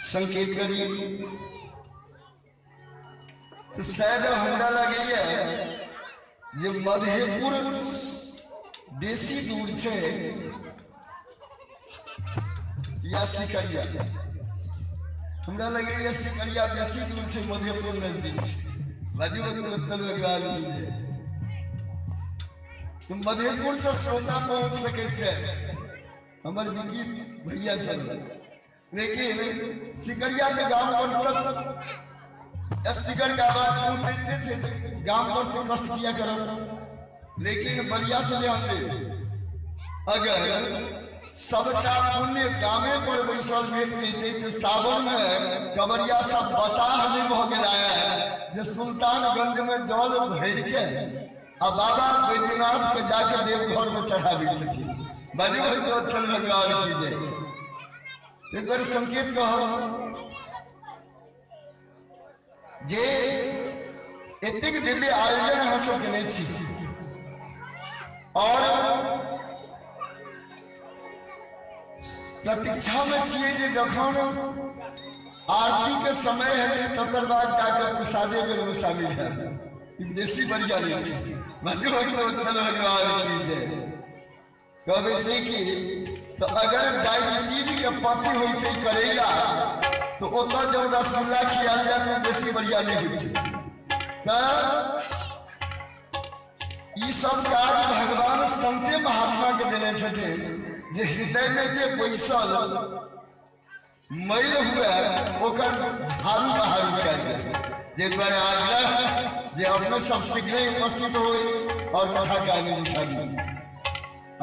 संकेत करी। तो शायद हमरा लगैया जे मधेपुर बेसी दूर छै या सिकरिया, हमरा लगैया सिकरिया बेसी दूर छै, मधेपुर नजदीक छै। बाजू भगवान की। तो मधेपुर से श्रोता पहुंच सकै छै हमर विकी भैया सब, लेकिन सिकरिया के गाम पर तक स्पीकर के आवाज पहुंचते छै, गाम पर से कष्ट किया करब। लेकिन बढ़िया से ध्यान दे, अगर सबटा पुण्य गामे पर बैसल भेट जैते तो सावन में कबरिया सब बताह नहीं भऽ गेला है जे सुल्तानगंज में जल भरि के आ बाबा बैद्यनाथ के जाके देवघर में चढ़ाबै छथिन। बाजू भगवत्सल भगवान की जय। एक बार संकेत कहब जे एतेक दिव्य आयोजन अहाँ सब केने छी और प्रतीक्षा में छियै जे जखन आरती के समय हेतै तकर बाद जाके प्रसादे बेर में शामिल हैब। ई बेसी बढ़िया नहीं छै। बाजू भगवत्सल भगवान की जय। कहबै से कि तो अगर डायबिटीज के पथी होइ छै करैला तो ओतऽ जब रसगुल्ला खियाल जाय तऽ बेसी बढ़िया नहीं होइ छै। तऽ ई सब काज भगवान संते महात्मा के देने छथिन जे हृदय में जे बैसल मैल हुए ओकर झाड़ू बहारू कयल गेल। जे दुआरे आग्रह जे अपने सब शीघ्र उपस्थित होय और कथा के आनंद उठाबी।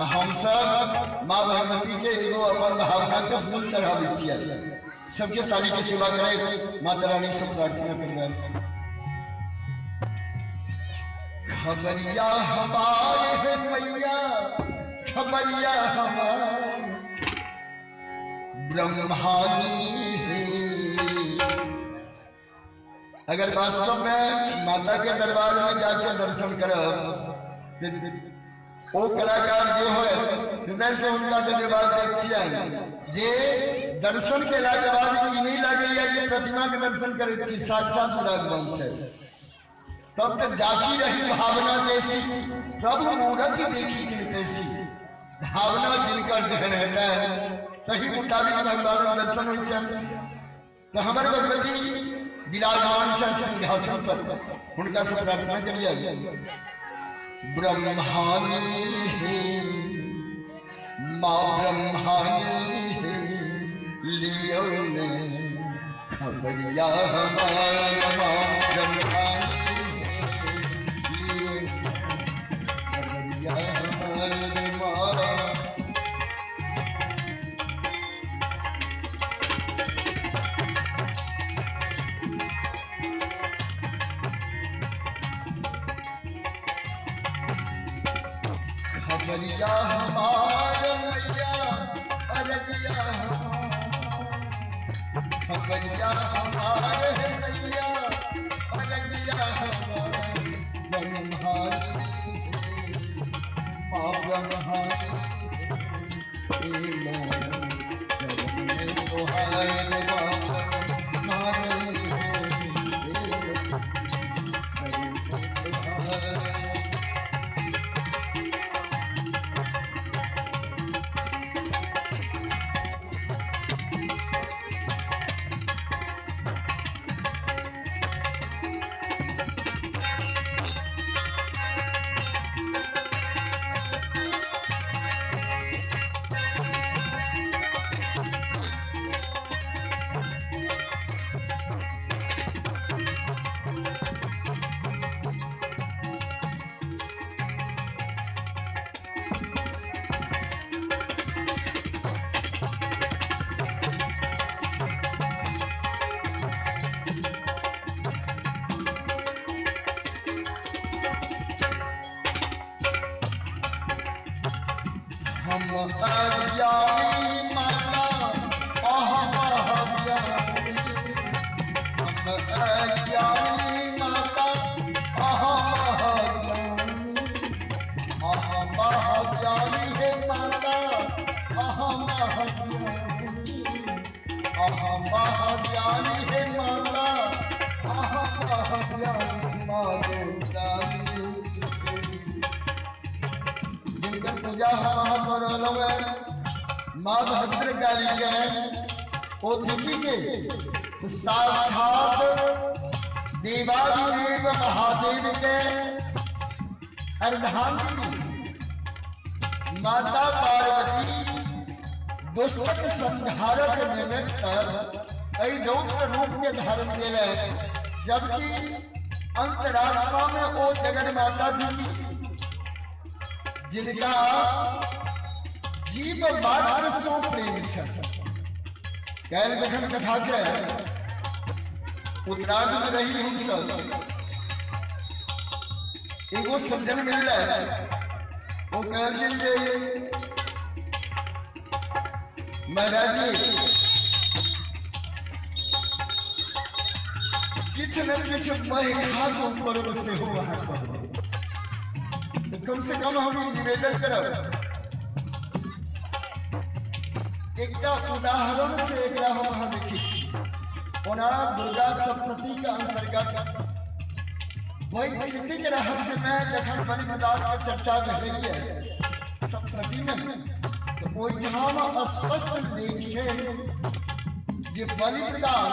हम सब माँ भगवती के एगो अपन भावना के फूल चढ़ाबै छियै। सबके ताली के सेवा करे माता रानी सब प्रार्थना करबै। खबरिया हमारे है मैया, खबरिया हमारे ब्रह्मानी है। अगर वास्तव में माता के दरबार में जाके दर्शन करब ओ कलाकार जे हो हृदय से उनका धन्यवाद दै छियनि जे दर्शन केला के बाद ई नहीं लागैया जे प्रतिमा के दर्शन करै छी, साक्षात विराजमान छै। तब तक जाती रही भावना जैसी प्रभु मूर्ति देखी किन तैसी। भावना जिनकर जेहन हेतै तही मुताबिक भगवान के दर्शन होइ छै। तो हमर भगवती विराजमान छथि सिंहासन पर, हुनका से प्रार्थना करिए। ब्रह्मानी है माँ ब्रह्मानी है, लियो ने खबरिया हमार माँ ब्रह्मानी है, लियो खबरिया हमार माँ। खबरिया हमार मैया अरगिया हमार, खबरिया हमार मैया अरगिया हमार ब्रह्मानी है माँ ब्रह्मानी है, शरण में तोहार माँ ब्रह्मानी है, शरण में तोहार। माँ भद्रकाली के ओ थी के तो साक्षात देवाधिदेव महादेव के अर्धांगिनी माता पार्वती दुष्टक संहारक निमित्त एहि रौद्र रूप के धारण केले, जबकि अंतरात्मा में ओ जगन माता थी जिनका जीव मात्र सो प्रेम छल। काल्हि जखन कथा के उत्तरार्ध में रही हम सब एगो सज्जन मिलल, वो कहलखिन जे महाराज जी किछु ने किछु महखाक पर्व सेहो अहाँ कहबै, तो कम से कम हम ई निवेदन करब एकटा उदाहरण से एकरा हम अहाँ देखै छी। ओना दुर्गा सप्तशती के अंतर्गत वैकृतिक रहस्य में जखन बलि प्रदान के चर्चा भेलैए सप्तशती में, तो ओहिठाम स्पष्ट लेख छै जे बलि प्रदान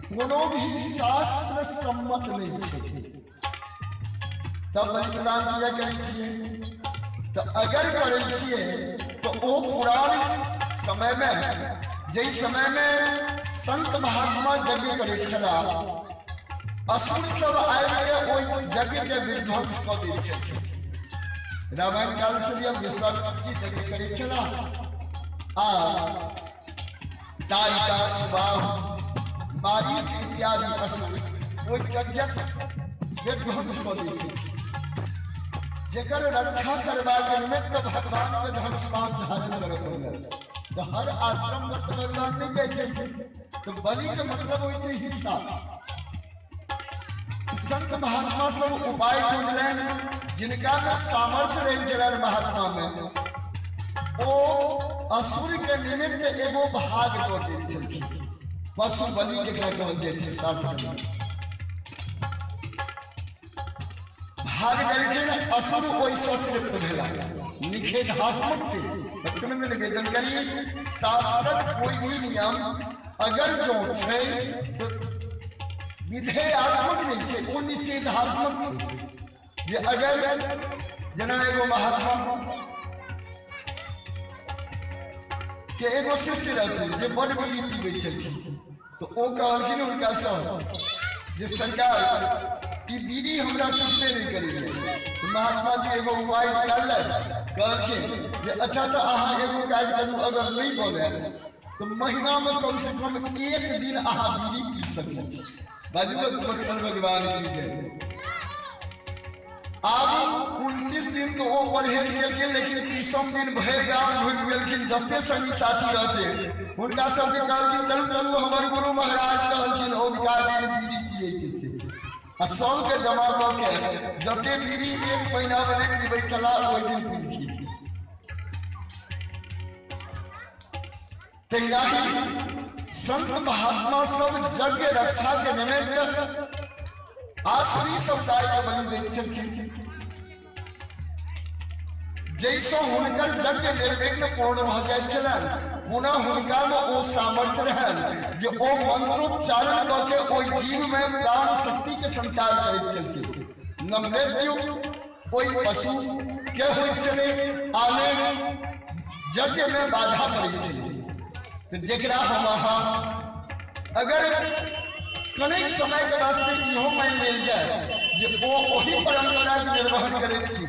कोनो भी शास्त्र सम्मत नहीं छै, तब बलि प्रदान किया करै छियै। तो अगर करै छियै तो ओ पुरान समय में, जै समय में संत महात्मा यज्ञ करैत छलाह, असुर सब आबि के ओहि यज्ञ के विध्वंस कऽ दै छलखिन। रामायण काल से भी हम विश्वामित्र जी यज्ञ करैत छलाह आ तारिका सुबाहु मारीच इत्यादि असुर ओहि यज्ञक विध्वंस कऽ दै छलखिन, जकर रक्षा करबाक निमित्त भगवान के धनुष बाण धारण करऽ पड़ल। तो हर आश्रम पर तो भगवान नहीं जाइ छलखिन, तो बलि के मतलब होइ छै हिस्सा। संत महात्मा सब उपाय खोजलनि, जिनका में सामर्थ्य रही छलनि महात्मा में, ओ असुर के निमित्त एगो भाग दऽ दैत छलखिन, पशु बलि जकरा कहल जाइ छै शास्त्र में। भाग देलखिन, असुर ओहिसँ तृप्त भेला। निषेधात्मक छै, निवेदन करी शास्त्रक कोई भी नियम अगर जो छै तो विधेयात्मक नहीं छै, ओ निषेधात्मक छै। जे अगर जेना एगो महात्मा के एगो शिष्य रहथिन जे बड बीड़ी पीबै छलखिन, तो ओ कहलखिन हुनकासँ जे सरकार ई बीड़ी हमरा छुटते नहीं करैए। महात्मा जी एगो उपाय निकाललनि, कहलखिन जे अच्छा तो अहाँ एगो काज करू, अगर नहीं बने तो महीना में कम से कम एक दिन अहाँ बीड़ी पी सकै छी। बाजू वत्सल भगवान की जय। आब 29 दिन तो वो परहेज केलखिन, लेकिन 30 दिन भरि गाम घुमि गेलखिन, जते संगी साथी रहते हुनका सबके कहलखिन चलू चलू हमर गुरु महाराज कहलखिन औजका दिन बीड़ी पिए के छै, आ सबके जमा कऽ के जते बीड़ी एक महीना में नहि पीबै छलाह ओहि दिन पीलखिन। तहिना ही संत महात्मा सब यज्ञ रक्षा के निमित्त आसुरी समुदाय के बलि दैत छलखिन, जैसो हुनकर यज्ञ निर्विघ्न पूर्ण भऽ जाइत छलनि, पुनः हुनका में ओ सामर्थ्य रहनि जे ओ मंत्रोच्चारण कऽ के ओहि जीव में प्राण शक्ति के संचार करैत छलखिन। न मृत्यु ओहि पशु के होइत छलै आ ने यज्ञ में बाधा पड़ैत छलै। तो जकरा हम अहाँ अगर कनेक समय के वास्ते इहो मानि लेल जाय जे ओ ओहि परंपरा के निर्वहन करैत छी,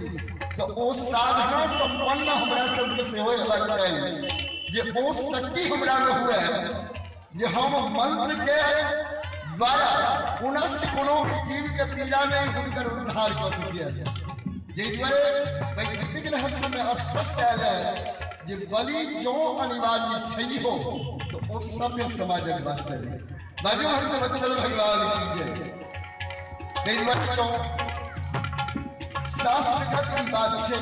तो ओ साधना संपन्न हमरा सबके सेहो हेबाक चाही जे ओ शक्ति हमरा में हुए जे हम मंत्र के द्वारा पुनश्च कोनो भी जीव के पीड़ा में हुनकर उद्धार कऽ सकिए। जाहि दुआरे वैकृतिक रहस्य में स्पष्ट आयल है जे बलि जो अनिवार्य छै हो तो ओ सभ्य समाजक वास्ते नहीं। बाजू भक्त वत्सल भगवान की जय। ताहि दुआरे शास्त्रगत ई बात छै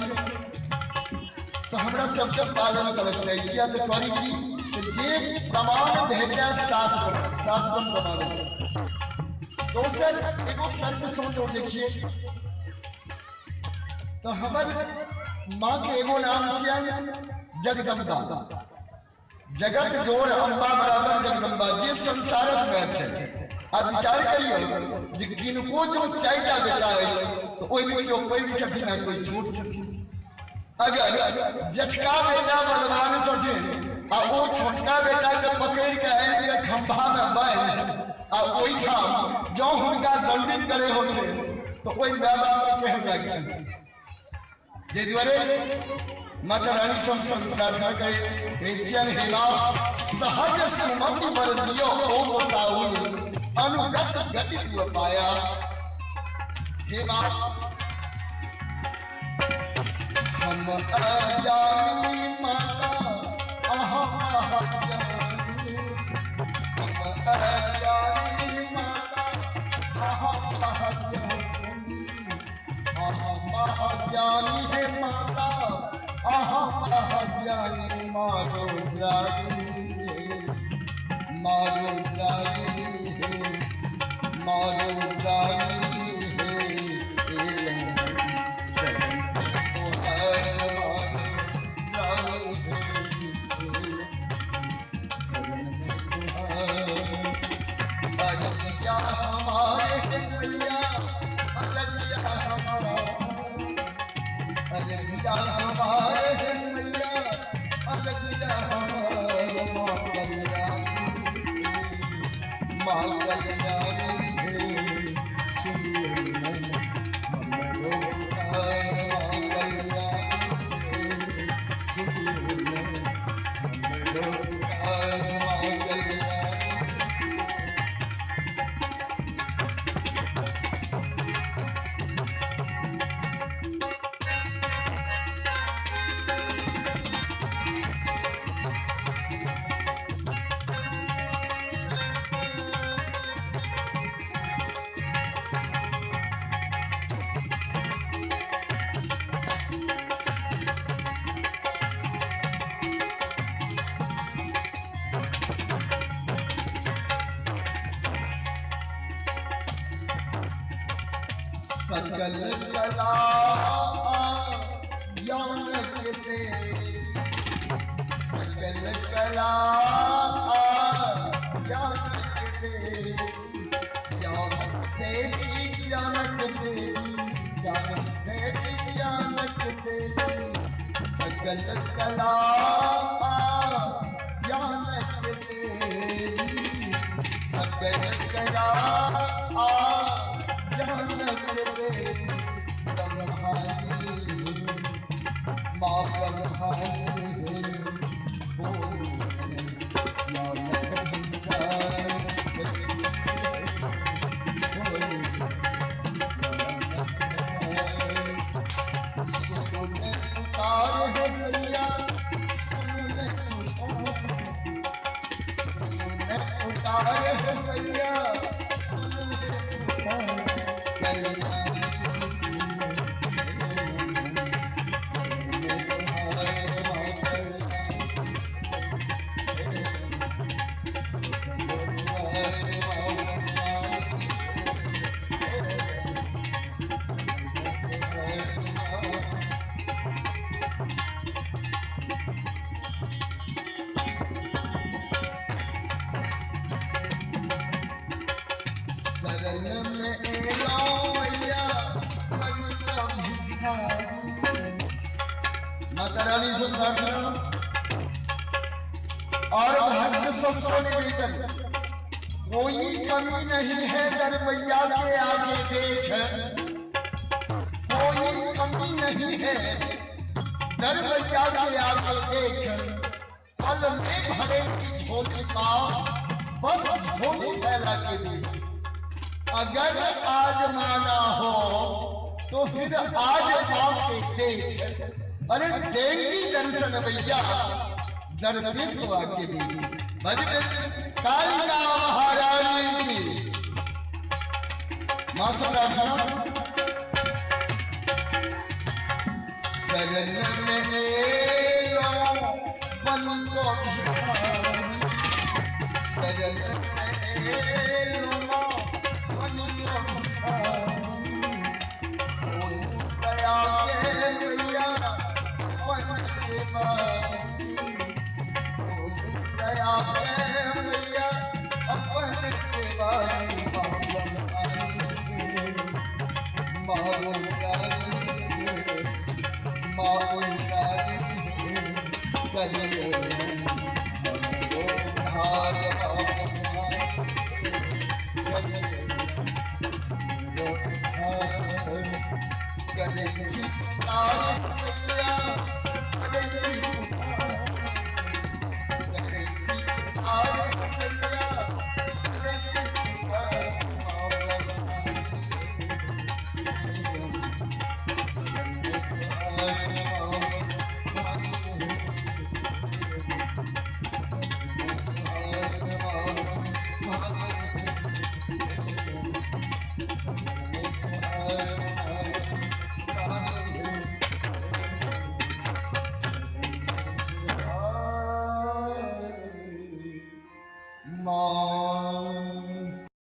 तो हमरा सबके पालन करक चाही। किया तो करी की तो जे प्रमाण भेटै शास्त्र, शास्त्र प्रमाण। दोसर एगो तर्क सोचो देखिए तो हमर माँ के एगो नाम छियनि जगदम्बा। जगत जोड़ अम्बा बराबर जगदम्बा, जे संसारक में छै। आ विचार करियौ जे किनको जो 4टा बेटा अछि तो ओहिमे केओ पैघ छथिन आ कोई छोट छथिन। अगर जेठका बेटा बलवान छथिन आ ओ छोटका बेटा के पकड़ के आनि के खंभा में बान्हि आ ओहिठाम जँ हुनका दंडित करे होथिन तो ओहि my बाप के केहन लगतनि। जे दुआरे माता रानी से प्रार्थना करे हेमा सहज सुमति बर दियो ओ गोसाऊ अनुगत गति तुअ पाया। हे माँ हम अज्ञानी माता अहाँ महाज्ञानी, हम अज्ञानी माता अहाँ महाज्ञानी, अहाँ महाज्ञानी हे माता अहाँ महाज्ञानी। मारो द्रागी मारो द्रागी हे मारो द्रागी हे अरजिया हमारे मैया, अरजिया हमारे, अरजिया हमारे मैया, अरजिया हमारे माँ कल्याणी, माँ कल्याणी हे सुनिए मन हमरो पुकार, माँ कल्याणी हे सुनिए मन हमरो पुकार, माँ कल्याणी। सकल कला ज्ञान के दे, सकल कला ज्ञान के दे, ज्ञान देवी ज्ञान देवी ज्ञान देवी ज्ञान देवी, सकल कला ज्ञान के देवी, सकल कला ज्ञान के देवी। ब्रह्मानी माँ ब्रह्मानी हे सुन पुकार है मैया, सुन पुकार है मैया, सुन पुकार माता रानी से प्रार्थना और भक्त सबसे निवेदन, कोई कमी नहीं है दरमैया के आगे देख, कोई कमी नहीं है दरमैया के आगे देख, पल में भरेगी झोली का बस झोली फैला के देख। अगर आज माना हो तो फिर आज आके देख, अरे देंगी दर्शन भैया दर पे तो आके देगी। भजन कालिका महारानी की मां से प्रार्थना। शरण में लो बन को भिखारी, शरण में लो बन को भिखारी, दया के मैया के बारी, दया के मैया अपन के बारी, मारो मारो करिए।